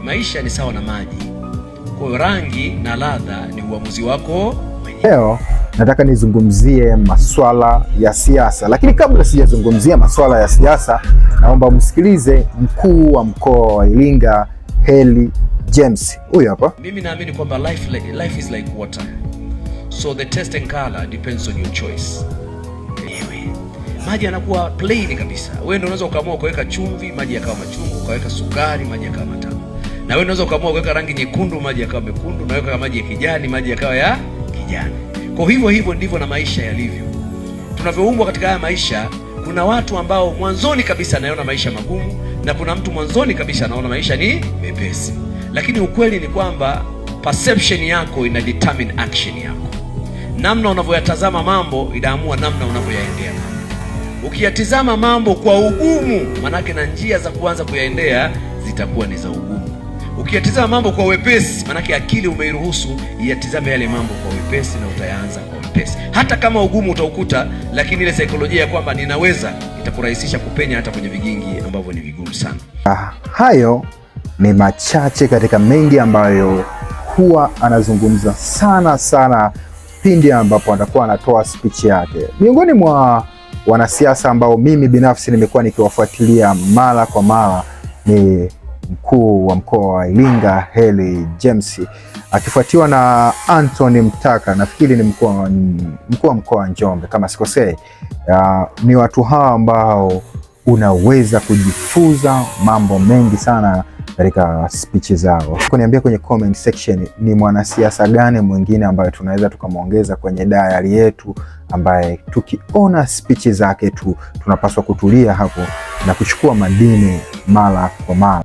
Maisha ni sawa na maji, kwa hiyo rangi na ladha ni uamuzi wako mwenyewe. Leo nataka nizungumzie maswala ya siasa, lakini kabla sijazungumzia maswala ya siasa, naomba msikilize mkuu wa mkoa wa Iringa Heli James, huyu hapa. Mimi naamini kwamba life is like water, so the taste and color depends on your choice. Ewe, maji yanakuwa plain kabisa. Wewe ndio unaweza ukaamua ukaweka chumvi, maji yakawa machungu, ukaweka sukari, maji yakawa matamu. Na wewe unaweza ukaamua ukaweka rangi nyekundu, maji yakawa mekundu, na weka maji ya kijani, maji yakawa ya kijani. Kwa hivyo hivyo ndivyo na maisha yalivyo. Tunavyoumbwa katika haya maisha, kuna watu ambao mwanzoni kabisa anaona maisha magumu na kuna mtu mwanzoni kabisa anaona maisha ni mepesi, lakini ukweli ni kwamba perception yako ina determine action yako. Namna unavyoyatazama mambo inaamua namna unavyoyaendea mambo. Ukiyatizama mambo kwa ugumu, manake na njia za kuanza kuyaendea zitakuwa ni za ugumu. Ukiyatizama mambo kwa wepesi, manake akili umeiruhusu iyatizame yale mambo kwa wepesi na utayaanza kwa wepesi. Hata kama ugumu utaukuta, lakini ile saikolojia ya kwamba ninaweza itakurahisisha kupenya hata kwenye vigingi ambavyo ni vigumu sana. Ah, hayo ni machache katika mengi ambayo huwa anazungumza sana sana pindi ambapo atakuwa anatoa speech yake. Miongoni mwa wanasiasa ambao mimi binafsi nimekuwa nikiwafuatilia mara kwa mara ni mkuu wa mkoa wa Iringa Heli James, akifuatiwa na Anthony Mtaka, nafikiri ni mkuu wa mkoa wa Njombe kama sikosei. Ni watu hawa ambao unaweza kujifunza mambo mengi sana katika speech zao. Kuniambia kwenye comment section ni mwanasiasa gani mwingine ambaye tunaweza tukamwongeza kwenye diary yetu, ambaye tukiona speech zake tu tunapaswa kutulia hapo na kuchukua madini mara kwa mara.